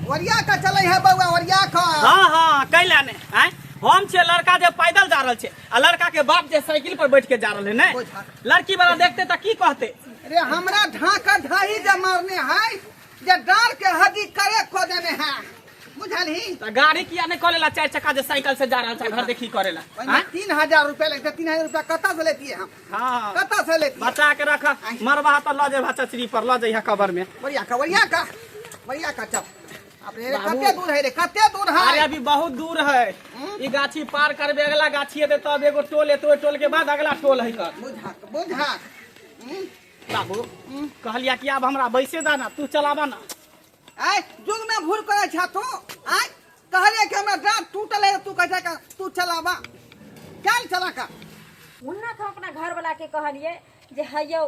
ओरिया के चलै है बौआ ओरिया के। हाँ हाँ, कैला ने आँय? हम छियै लड़का जे पैदल जा रहल छै आ लड़का के बाप जे साइकिल पर बैठ के जा रहल है ने, लड़की वाला देखते तऽ की कहते? अरे हमरा ढाका ढाही जे मारने है जे डार के हड्डी करे खो देने है, बुझलही? तऽ गाड़ी किया नहीं करेला चारि चक्का जे साइकिल से जा रहल छै घर देखी करेला? ओहिमे 3000 रुपया लगतै। 3000 रुपया कतऽ से लेतियै हम? हाँ। कतऽ से लेतियै? बचा के रख, मरबा तऽ लऽ जेबा चचरी पर लऽ जइहा कबर में। बढ़िया का, बढ़िया का, बढ़िया का। चल अपने रे। बाबू। कते दूर है रे, कते दूर है? अरे अभी बहुत दूर है, ई गाछी पार करबे अगला गाछी हेतै, तब एगो टोल एतै, ओहि टोल के बाद अगला टोल है कर। बुझा बुझा। बाबू, कहलिया कि आब हमरा बैसे दा ना, तू चलाबा ना। आय जुग में भूल करे छा तू। आय कहलिए कि हमरा दांत टूटल है, तू कहै छै तू चलाबा, चल चला का। हुनक हम अपना घरवला के कहलिए जे हैयौ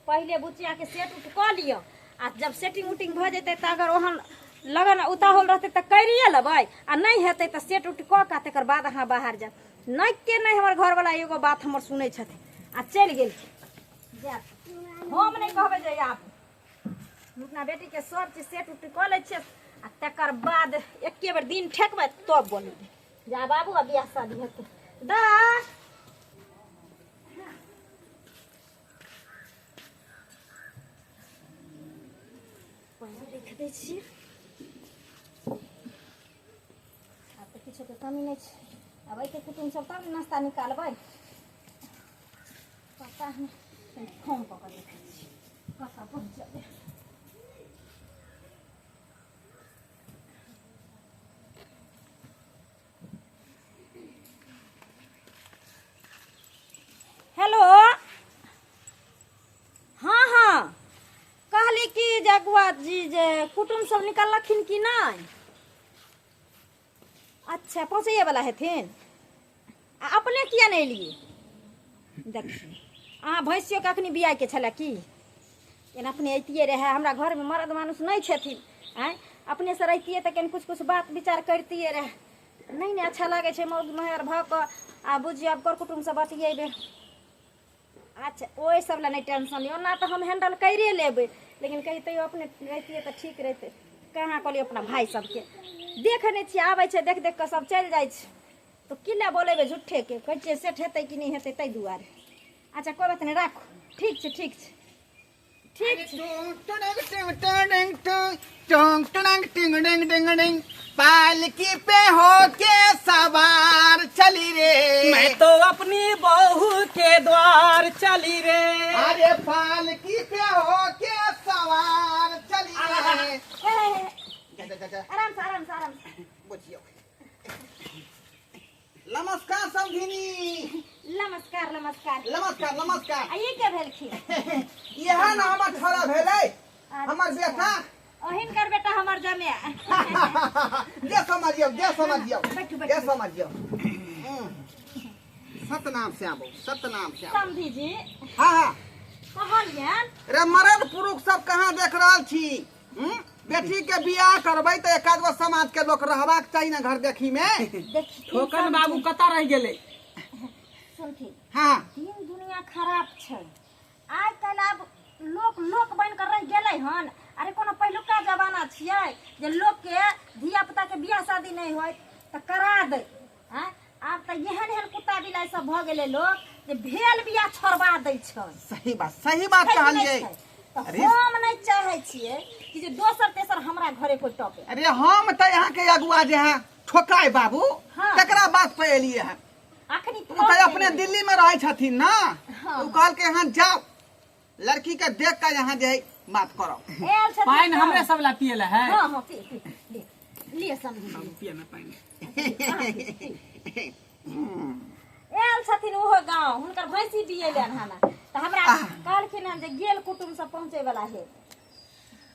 पहिले बुचिया के सेट उट कऽ लिअ आ जब सेटिंग उटिंग भऽ जेतै तऽ अगर ओहन लगन उताहुल रहतै तऽ करिए लेबै आ नहि हेतै तऽ सेट उट कऽ कऽ तकर बाद अहाँ बाहर जायब। नहि के नहि हमर घरवला एगो बात हमर सुनै छथिन आ चलि गेलखिन। जायब हम नहि कहबै जे आब अपना बेटीके सब चीज सेट उट कऽ लै छियै आ तकर बाद एके बेर दिन ठेकबै तब बोलबै जा बाबू आ बियाह शादी हेतै दा। पानि राखि दै छियै, आब तऽ किछोके कमी नहि छै। आब एहिके कुटुम्ब सब तब ने नाश्ता निकालबै। पता नहि, कनि फोन कऽ कऽ देखै छियै कतऽ पहुँचलै। हेलो, हाँ हाँ, कहली कि जे अगुआ जी जे कुटुम्ब सब निकाललखिन कि नहि? अच्छा, पहुँचैए वाला हेथिन। आ अपने किया नहि एलियै? देखियौ, अहाँ भैंसियोके अखनी बियाइके छलए की? एना अपने अइतियै रहए, हमरा घरमे मरद मानुस नहि छथिन। आँय, अपनेसँ रहितियै तऽ कनि किछु किछु बात विचार करितियै रहए। नहि ने अच्छा लागै छै मौगी मेहर भऽ कऽ आ बुझियौ आब कर कुटुम्बसँ बतियेबै। अच्छा, ओहि सब लए नहि टेंशन लिअ, ओना तऽ हम हैंडल करिए लेबै, लेकिन कही तैयो अपने रहितियै तऽ ठीक रहितै। कहाँ कहलियै अपना भाय सबके देख नहि छियै, आबै छै देख देख कऽ सब चलि जाइ छै, तऽ की लए बोलेबै झूठेके? कहै छियै सेट हेतै कि नहि हेतै ताहि दुआरे। अच्छा, कोइ बात नहि, राखू। ठीक छै, ठीक छै, ठीक छै। पालकी पे हो के सवार चली रे, मैं तो अपनी बहू के द्वार चली रे। अरे पालकी पे हो के सवार चली रे। हे, हे, हे, जा, जा, जा, जा। आराम से, आराम से, आराम से। बुझियौ। नमस्कार समधिनी। नमस्कार, नमस्कार। नमस्कार, नमस्कार। आ ई के भेलखिन? इएह ने हमर छोरा भेलै, हमर बेटा। अहिनकर बेटा हमर जमे। जे समझियौ, जे समझियौ। बैठू, बैठू। जे समझियौ। सतनाम श्याम बाबू, सतनाम श्याम। समधी जी। हाँ हाँ। कहलियन रे मरद पुरुष सब कहाँ देख रहल छी? बेटी के बियाह करबै तऽ एक आध गो समाज के लोक रहबाक चाही ने घर देखी में। देखी ठोकन बाबू कतऽ रहि गेलै? सुनथिन। हाँ। दिन दुनिया खराब छै आइ काल्हि, आब लोक लोक बनि कऽ रहि गेलै हन। अरे कोनो पहिलुका जमाना छियै जे लोकके धिया पुताके बियाह शादी नहि होय तऽ करा दै? आँय, आब तऽ एहन एहन कुत्ता बिलाइ सब भऽ गेलै लोक जे भेल बियाह छोड़बा दै छै। सही बात, सही बात। छै कि नहि? कहलियै छै तऽ अरे। हम नहि चाहै छियै कि जे दोसर तेसर हमरा घरे कोइ टपे। अरे हम तऽ यहाँ के अगुआ जे है ठोकाय बाबू, हाँ। तकरा बात पे एलियै है। अखनी ओ तऽ अपने दिल्ली में रहै छथिन ना। हाँ। ओ कहलकै यहाँ जाओ, लड़की के देख के यहाँ जे है बात करो। आयल छथिन पानि तऽ- हमरे सब ला पिए ला है। हाँ हाँ, पी पी, लिए लिए समझी। बाबू, पिए ना पानि। आयल छथिन ओहो गाँव, हुनकर भैंसी बियेलनि हन तऽ हमरा कहलखिन हन जे गेल कुटुम्ब सब पहुँचे वाला हे।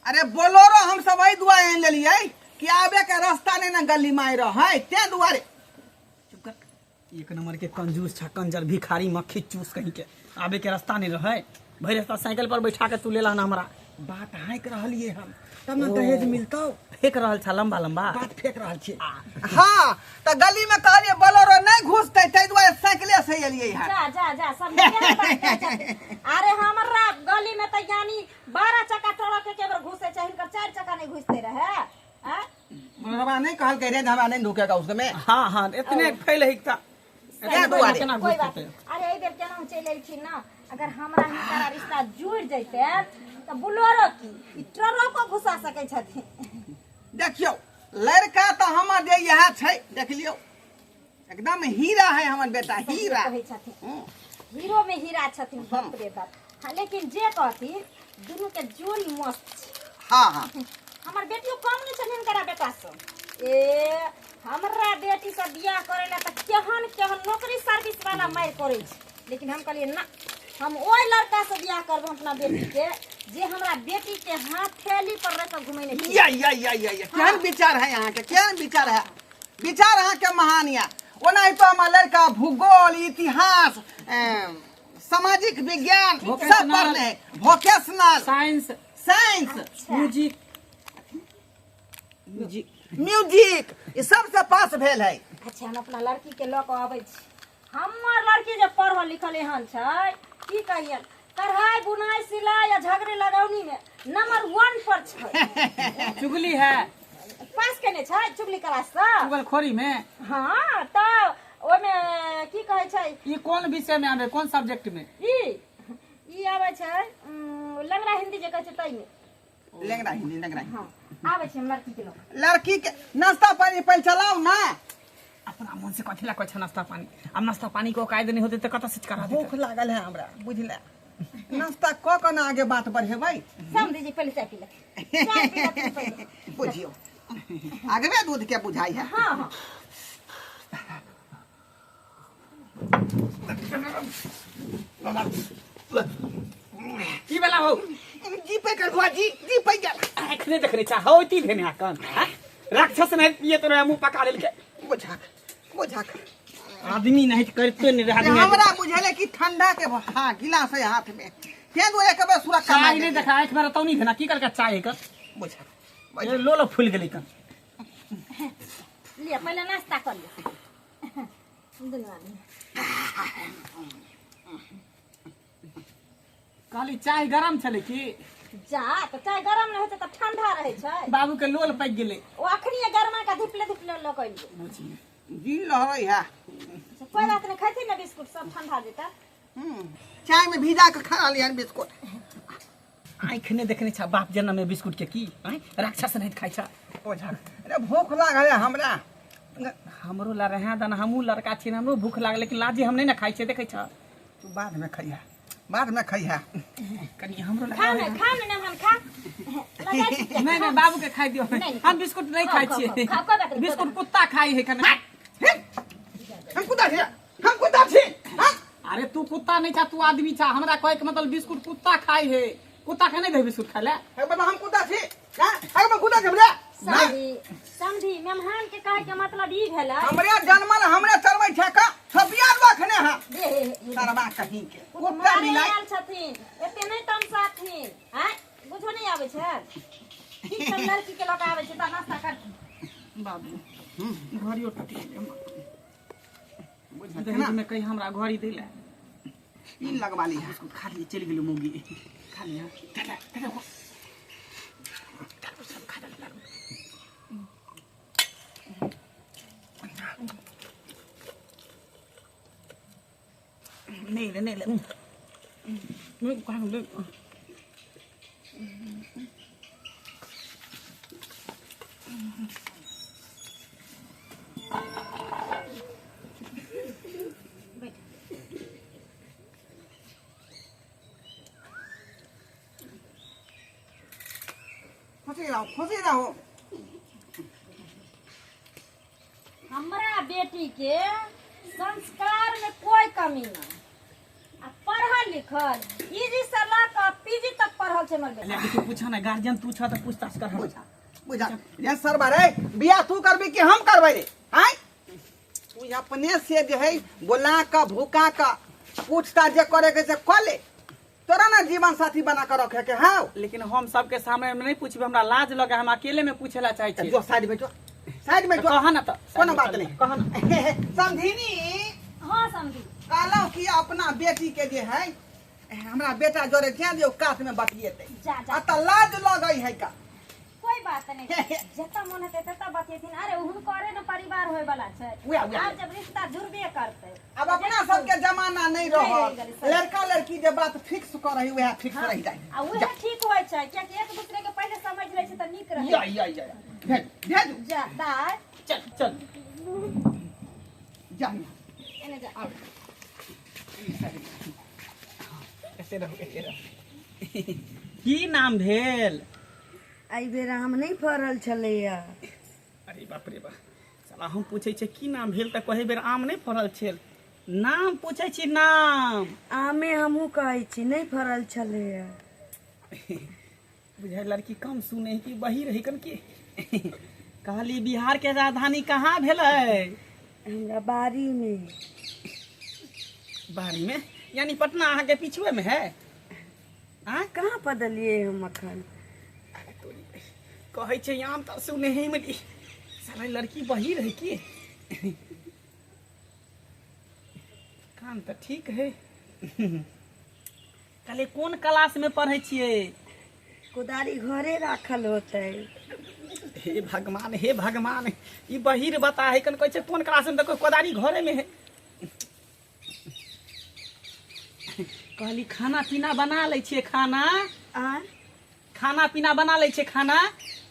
अरे बोलोरो हम सब एहि दुआरे आनि लेलियै कि आबे के रास्ता नहि ने गली मारि रहै, तें दुआरे। चुप कर, एक नंबर के कंजूस छा, कंजर भिखारी मक्खी चूस कहीं के। आबे के रास्ता नहीं रहे, भरि रास्ता साइकिल पर बैठा के तू लेला ना हमरा। बात हाँकि रहलियै हम तब ने दहेज मिलतौ। फेंक रहल छा लंबा लंबा बात फेंक रहल छियै। हाँ, तऽ गली में कहलियै बोलोरो नहि घुसतै, ताहि दुआरे साइकिले से एलियै हन। जा जा जा, सब केहन बात कहै छथिन। अरे हमरा गली में तऽ यानी 12 चक्का ट्रक के बेर घुसे छै, हिनकर 4 चक्का नहीं घुसते रहे। आँय? सोनरवा नहीं कहल के रे हमरा नहीं ढुकेगा उसमें। हाँ हाँ इतने फैल है ता ए दुआरे। केना कोई घुस बात जेतै? नहीं। अरे एहि बेर केना चलि एलखिन ना, अगर हमरा हिनकर रिश्ता जुड़ि जैते तऽ बुलोरो की ई ट्रको घुसा सकै छथिन। देखियौ लड़का तो हमर जे इएह छै, देख लियौ एकदम हीरा है हमर बेटा, हीरा कहै छथिन, हीरो में हीरा छथिन। बाप रे बाप। हाँ, लेकिन जे कहथिन दुनू के जोड़ी मस्त छै। हाँ हाँ हमर बेटियो कम नहीं छथिन हिनकरा बेटा से। ए हमरा बेटी से बियाह करे ला तऽ केहन केहन नौकरी सर्विस वाला मारि करै छै, लेकिन हम कहलियै ना, हम ओहि लड़का से बियाह करब अपना बेटी के जे हमरा बेटी के हाथ थैली पर रख के घुमेने फिरे। या या या या या केहन विचार है अहाँ के, केहन विचार है, विचार अहाँ के महान या। ओना तो हमर लड़का भूगोल, इतिहास, सामाजिक विज्ञान सब वोकेशनल। पढ़ने है, vocational, science, science, music, music, music, ई सबसे पास भेल है। अच्छा हम अपना लड़की के लऽ कऽ अबै छी। हमर लड़की जे पढ़ल लिखल एहन छै की कहियन, कढ़ाई बुनाई सिलाई आ झगड़े लगौनी में नंबर 1 पर छै। चुगली है, पास केने छै चुगली क्लास से, चुगलखोरी में। हाँ तऽ ओहिमे की कहै छै, ई कोन विषय में आबे, कोन सब्जेक्ट में? ई ई आबै छै लंगड़ा हिंदी जे कहै छै ताहिमे। लेंगड़ा हिंदी, लेंगड़ा हिंदी। हाँ आबै छै हम लड़की के लऽ। लड़की के नाश्ता पानी पहले चलाओ ना। अपना मन से कथी ला कहै छै नाश्ता पानी? अब नाश्ता पानी के औकात नहीं होते तऽ कतऽ से करा देतै? भूख लागल है हमरा, बुझले। नाश्ता कऽ कऽ ना आगे बात बढ़ेबै। समझी जी पहले चाय पी ले, चाय पी लेथिन पहिले। बुझियौ आगवे दूध के बुझाई है। हाँ हाँ की वाला हो? जी पे कर बुआ जी, जी पे गेल। एखने देखने चा होती भेने आकन। हाँ? राक्षस नहीं पिए तो मुंह पका लेल के। बुझाक बुझाक आदमी नहीं करते नहीं रहा आदमी। हमरा बुझेले कि ठंडा के हाँ गिलास है हाथ में, तें दुआरे कबे सुरा कमा चाय नहीं देखा, आँख में रतौनी भेना की करके चाय कर। बुझाक ये लोलो फूल गेलै कन। लिअ पहिले नाश्ता कर लिअ दुनू आदमी। कहली चाय गरम छलै की? जा तऽ चाय गरम नहि होइ छै तऽ ठंडा रहै छै। बाबू के लोल पाकि गेलै। ओ अखनिये गरमा के धिपले धिपले लऽ कऽ एलियै। बुझियै जी लहरै है। अच्छा, कोइ बात नहि, खैथिन ने बिस्कुट सब ठंडा जेतै। चाय में भिजा के खा लिहन बिस्कुट। आँखि नहि देखने छा बाप जन्म में बिस्कुट के की? आँय राक्षस नहीं खाइ छा। ओझा अरे भूख लागल है हमरा। हमरो ला रहे दन, हमहूँ लड़का छी, हमरो भूख लागल, लेकिन लाजे हम नहीं ना खाइ छियै, देखै छा। तू बाद में खइहा, बाद में खइहा। कनी हमरो ला खा ने, खा ने नमहन खा। लगा छी किया? नहीं नहीं बाबू के खाइ दियौ, नहीं। हम बिस्कुट नहीं खाइ खाओ, छियै। खाओ, कोई बात नहीं, बिस्कुट कुत्ता खाइ है कने। हम कुत्ता छी, हम कुत्ता छी। हाँ? अरे तू कुत्ता नहीं छा, तू आदमी छा। हमरा कहे के मतलब बिस्कुट कुत्ता खाइ है, कुत्ता के नहीं दे बिस्कुट खाइ ले। अरे बाबा हम कुत्ता छी। हाँ? अरे बाबा कुत्ता छी हमरा। समझी समझी मेहमान के कहे के मतलब ई भेलै। हमरे जन्मल हमरे चरबै छै का छबिया रखने हां हे, हे, हे। सरवा कहीं के ओ कुत्ता मारे मिलाई आयल छथिन, एते नहि तमसाथिन। आँय बुझो नहि आबै छै की सब लड़की के लऽ कऽ आबै छै तऽ नाश्ता करथिन। बाबू घड़ियो टूटि गेलै हमर। दहेज में कहीं हमरा घड़ी दै ले। ई लगवा ली। बिस्कुट खा लिए चलि गेलै मौगी। खा लिया। टाटा टाटा सब खा ले। नहीं ले, नहीं ले। नहीं, कहाँ ले? खुशी रहो, खुशी रहो। हमरा बेटी के संस्कार में कोई कमी नहीं, आ पढ़ल लिखल इजी से लऽ कऽ पीजी तक पढ़ल छै हमर बेटी। लेकिन तू पूछा ना, गार्जियन तू छह तऽ पूछताछ कर। बुझा बुझा ये सरबा रे, बियाह तू करबी कि हम करबै रे? आँय तू अपने से जे है बोला कऽ भूका कऽ पूछताछ जे करे के से कऽ ले, तोरा ना जीवन साथी बना कर रखे के हौ। लेकिन हम सबके सामने में नहीं पूछबे, हमरा लाज लगे, हम अकेले में पूछे ला चाहे छी। जो साइड में जो, साइड में जो। कह ना त, कोनो बात नहीं, कह ना। समझिनी? हाँ समझी। कहलहुँ कि अपना बेटी के जे है हमरा बेटा जोरे जाए दियौ, कात में बतियेतै। जा, जा। आ त लाज लगै है का। कोई कोई बात नहीं जतऽ मन हेतै ततऽ बतियेथिन। अरे हुनकरे ने परिवार होय वाला छै। उएह, उएह। आब जब रिश्ता जुड़बे करतै। आब अपना सबके जमाना नहीं नहीं रहल। रहि गेलै, सही। लड़का लड़की जे बात फिक्स कर रही वएह फिक्स रहि जाए। आ उहे ठीक होइ छै, कियाकि एक दूसरे के पहिले समझ लै छै तऽ नीक रहै। या या या, भेजू भेजू। जा दाय। चल चल। जा। एने जा। एते रहू, एते रहू। की नाम भेल? एहि बेर आम नहि फड़ल छलैया। अरे बाप रे बाप, साला हम पूछै छियै की नाम भेल तऽ कहै बेर आम नहि फड़ल छल। नाम पूछै छी, नाम। आमे हमहूँ कहै छी, नहि फड़ल छलैया। बुझाइ लड़की कम सुने कि बही रही कन की। कहली बिहार के राजधानी कहाँ भेलै? हमरा बाड़ी में। बाड़ी में यानी पटना अहाँके पीछुए में है? आँय? कहाँ पदलियै हम अखन? कहै छै आम तऽ सुने ही मिली। साला लड़की बही रही की? कान तऽ ठीक है। कहलियै कोन क्लास में पढ़ै छियै? कोदारी घरे राखल होतै। हे भगवान, हे भगवान, ई बहिर बता है कन कहै छै कोन क्लास में, तऽ कोदारी घरे में है। कहली खाना पीना बना लै छियै? खाना आँय? खाना पीना बना लै छियै? खाना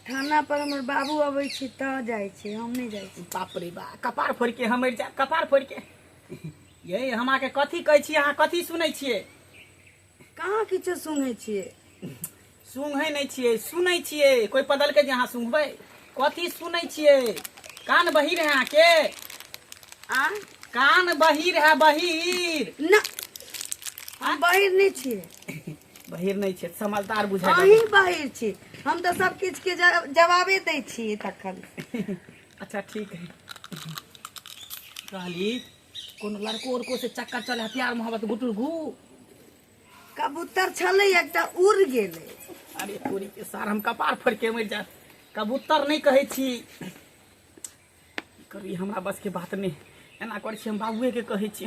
थाना पर हमर बाबू अबै छै तऽ जाइ छै, हम नहि जाइ छी। बाप रे बा, कपार फोड़ि के हम मरि जा, कपार फोड़ि के। ये हम अहाँके कथी कहै छी, अहाँ कथी सुनै छियै? कहाँ किछो सुनै छियै। सुंघै नहि छियै, सुनै छियै। कोई बदलके जे अहाँ सुंघबै? कथी सुनै छियै? कान बहिर है अहाँके? आ कान बहिर है, बहिर? ना, हम बहिर नहि छियै। बहिर नहि छै, समझदार बुझाइ। अहीं बहिर छी, हम तऽ सब किछु के जवाबे दै छियै तखन। अच्छा ठीक है। कहली कोनो लड़को उड़को से चक्कर चले, प्यार मोहब्बत गुटुर गु? कबूतर छलै एकटा, उड़ गेलै। अरे तोरी के सार, हम कपार फोड़ के मरि जायब। कबूतर नहि कहै छी। की करी, हमरा बस के बात नहि। एना करै छी, हम बाबुए के कहै छी।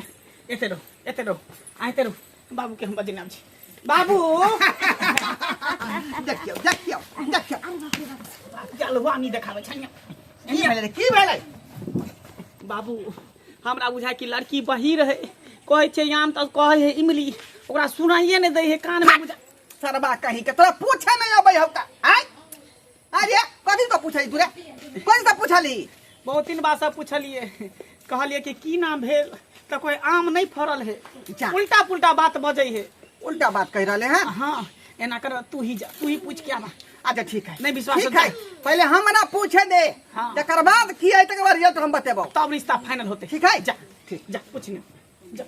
एते रहो, एते रहो, आइते रहो, बाबू के हम बजेने छी। बाबू। देखियौ देखियौ देखियौ। जलवा नहीं देखाबै छै। की भेलै रे, की भेलै? बाबू, हमरा बुझाय कि लड़की बही रहे। कहै छै आम तऽ कहै है इमली, ओकरा सुनाइए नहि दै है कान में बुझा। सरबा कहीं के, तोरा पूछे नहीं अबै हौ का? आय अरे, कथी तो पूछै तू रे? कथी तो पूछली? बहुत दिन बाद सब पूछलिए। कहलिए कि की नाम भेल तऽ कोई आम नहीं फड़ल है। जा। उल्टा पुल्टा बात बजै है। उल्टा बात कह रहले हैं? हाँ, एना कर, तू ही जा, तू ही पूछ के आवा। अच्छा ठीक है। नहीं विश्वास ठीक है, पहले हमरा पूछे दे। हाँ। तकर बाद की है, तकर बाद रिजल्ट हम बतेबो। तब रिश्ता फाइनल होते। ठीक है। जा। ठीक। जा, पूछ ने, जा।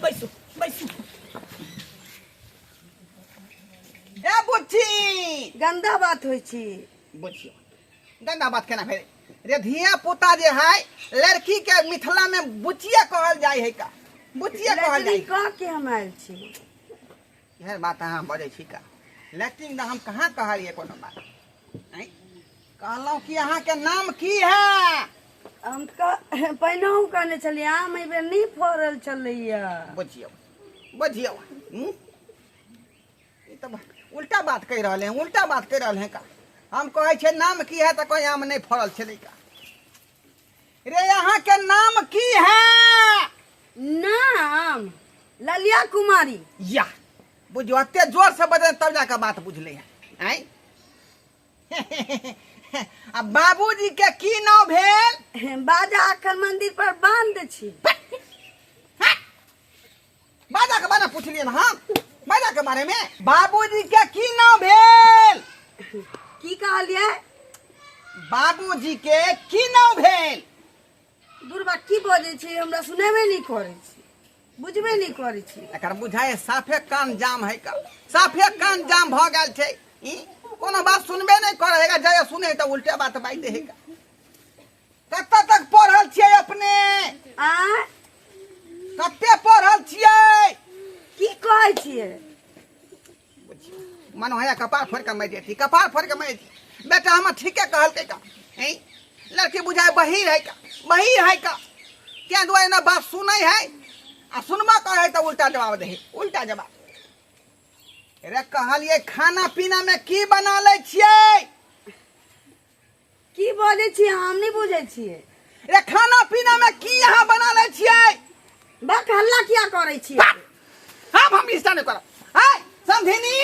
बैसू बैसू। ए बुच्ची। गंदा बात होइ छी। बुझियो, गंदा बात केना भेलै रे? धिया पुता जे है, लड़की के मिथिला में बुचिया कहल जाय है का, बुचिया कहल जाय। लैट्रिन कह के हम आयल छी। एहन बात अहाँ बजै छी का? लैट्रिन तऽ हम कहाँ कहलियै कोनो बात? आँय, कहलहुँ कि अहाँके नाम की है? हम पहिनहु कहने छलियै, आम एहि बेर नहि फड़ल छलैया। बुझियौ बुझियौ, हूँ? ई तऽ उल्टा बात कहि रहल है, उल्टा बात कहि रहल है का। हम कहै छियै नाम की है तऽ कहै आम नहि फड़ल छलै का। रे, अहाँके नाम की है? नाम ललिया कुमारी। या बुझियौ, एते जोर से बजल तब जाके बात बुझलै है। आँय, आ बाबूजी के की नाम भेल? बाजा अखन मंदिर पर बंद छी। बाजा के बारे में पूछलियै ने हम, बाजा के बारे में। बाबूजी के की नाम भेल? की कहलियै? बाबूजी के की नाम भेल? दुर्बा, की बजै छी? हमरा सुनेबे नहि करै छी, बुझबे नहि करै छी। एकर बुझाय साफे कान जाम है का, साफे कान जाम भऽ गेल छै। ई कोनो बात सुनबे नहि करै है, जय सुने तऽ उल्टे बात बाजि दे है का। कतऽ तक पढ़ल छियै अपने? आ कते पढ़ल छियै? की कहै छियै? मन होया कपार फोड़ के मारि देती, कपार फोड़ के मारि देती। बेटा हमर ठीके कहलकै का। हैं, लड़की बुझाय बहिर है का, बहिर है का, क्या दुआरे ना बात सुनै है आ सुनबा कहै तऽ उल्टा जवाब दे, उल्टा जवाब। रे कहलिए खाना पीना में की बना लै छियै? की बजै छियै हम नहि बुझै छियै। रे खाना पीना में की यहाँ बना लै छियै? बक हल्ला किया करै छियै? हम रिश्ता नहीं करब। हाय समधिनी,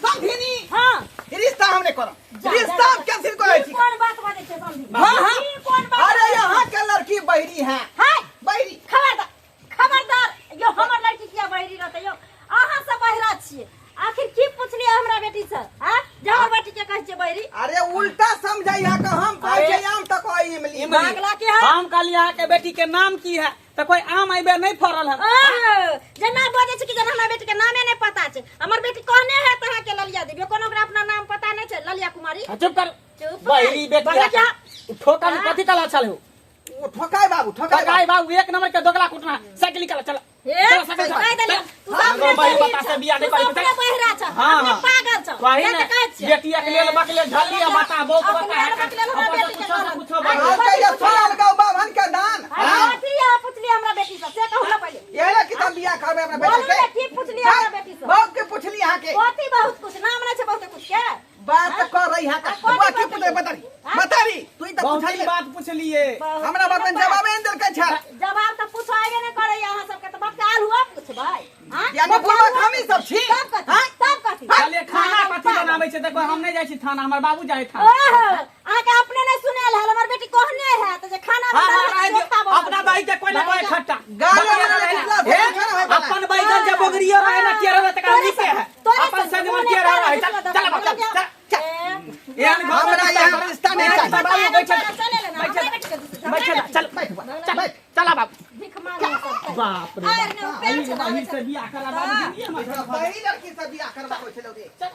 समधिनी। हाँ रिश्ता हम नहीं करब, जा, रिश्ता जा, हम कैंसिल करै ई छी। कोन बात बजै छै समधी? हाँ हाँ ई कोन बात? अरे यहाँ के लड़की बहरी है। हाय बहरी। खबरदार खबरदार यो हमर लड़की किया बहरी रहतै यो? अहाँ सब बहरा छियै। आखिर की पुछलियै हमरा बेटी से? हाँ जे हमर बेटी के कहै छियै बहरी? अरे उल्टा समझै है कि हम कहै छियै आम तऽ कहै इमली। इमली। पागला के है। हम कहलियै अहाँके बेटी के नाम की है तऽ कोई आम एहि बेर नहि फड़ल है। आह, जेना बजै छै कि जेना हमरा बेटी के नामे नहि पता छै। हमर बेटी कहने है तऽ अहाँके ललिया देबियो, कोनो ओकरा अपना नाम पता नहि छै। ललिया कुमारी। हाँ, चुप कर। चुप कर। बहरी बेटी बगला है। के ठोका में कथी कला छल हो? ओ ठोकाय बाबू, ठोकाय। ठोकाय बाबू, एक नंबर के दोगला कुटना। साइकिल निकाल, चल। हे, चल, साइकिल चला। कहि देलियौ, तू चल। सब अपने बहिर बहिर बता छौ, से बियाह तू नहि करी, सब अपने चल। बहिरा छौ, हाँ, अपने हाँ। पागल छौ। वही से ने, तऽ कहै छियौ। बेटिया के लेल बकले झल्ली आ बता, बहुत अपने बता है। बकले हमरा अपन से बेटी के पूछो से कहत। पूछो आइ बाबू। आज के ये सोनल गौ बाभन के दान। अरे कथी अहाँ पुछलियै हमरा बेटी से, से कहू ने पहिले। ये कि तुम बियाह करबै अपना बेटा बोलू के? ने, की पुछलियै हमरा बेटी से? बहुत के पुछली अहाँ के। कथी बहुत कुछ नाम नहि छै बहुते कुछ के? बात कर रही है आ, बुआ कथी की बात पुछै बता हाँ? बता री तू ई तऽ बहुत पुछलियै। बात पुछलिए। बहुत हमरा बात में जवाब नहीं देलकै छै। जवाब तऽ पूछाबे नहि करैया अहाँ सबके, तऽ बकचाल हुआ पुछबै? हाँ? यानी बुढ़बा हम ही सब छी। तब कथी? हाँ? तब कथी? कहलिए खाना कथी बनाबै छै? देखो हम नहि जाइ छी थाना, हमर बाबू जाइ थाना। ओहो, अहाँके अपने नहि सुनायल हल, हमर बेटी कहने है तऽ जे खाना हाँ, हाँ, बनल रह है, दियौ। चोखा बनल अपना छै। दाई के कोई ना कोई खट्टा। गाले बकरा वाला रहे पिछला ना। से हे, खाना है बना। अपन बैगन जे बोगरियो रहे ना टेढ़ रहे तकरा तोरे नीके है। तोरे अपन संग संग मोने टेढ़ रहे। तोरे चल संग चल बाबू, चल चल, चल चल। ए, एहन घर में हमरा रिश्ता यहाँ करा। रिश्ता नहीं एहन चाहिए। बाबू बैठल चले लेना, बैठल हमरा बेटी के दूसरे, बैठल हमरा चल बैठ बुआ, चल बैठ। चल बाबू। भीख मांगे सब। बाप रे आर ने बाप। पेड़ अही छलाबै बहिर छै। से बियाह करा बाबू जिंदगी हमर खराब भऽ बड़ी लड़की से बियाह करबाबै छलौ रे।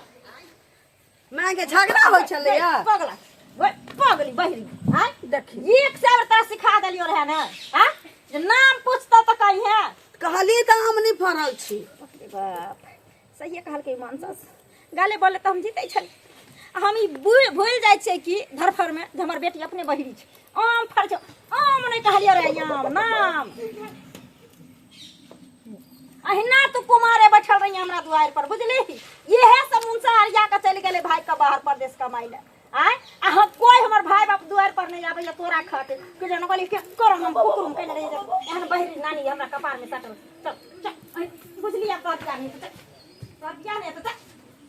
माय के झगड़ा होइ छलैया। पगला ओए, पगली बहिरी। आँय देखी एक से तोरा सिखा देलियो रहे ने? आँय जे नाम पूछतो तऽ कहिहे। कहली तऽ हम नहि फड़ल छी। बाप रे बाप, सहिए कहलकै मानसस गाले बोले तऽ हम जीतै छली। आ हम ई भूलि जाइ छियै कि धरफड़मे जे हमर बेटी अपने बहिरी छै। आम फड़ छै, आम नहि कहलियै रे, आम नाम। अहिना तू कुमारे बैठल रही हमरा दुआरि पर, बुझली? इहे सब मुनसा हरिया के चलि गेलै भाई के बाहर परदेश कमाइ लए। आँय आ हम कोई हमर भाई बाप दुआरि पर नहि आबैया तोरा खातिर कि जेना कहली के कर हम कुकुर केने रही एहन बहिरी नानी हमरा कपार में सटल। चल चल, बुझली? आब तोहर बियाह नहि हेतौ, चल तोहर बियाह नहि हेतौ, चल।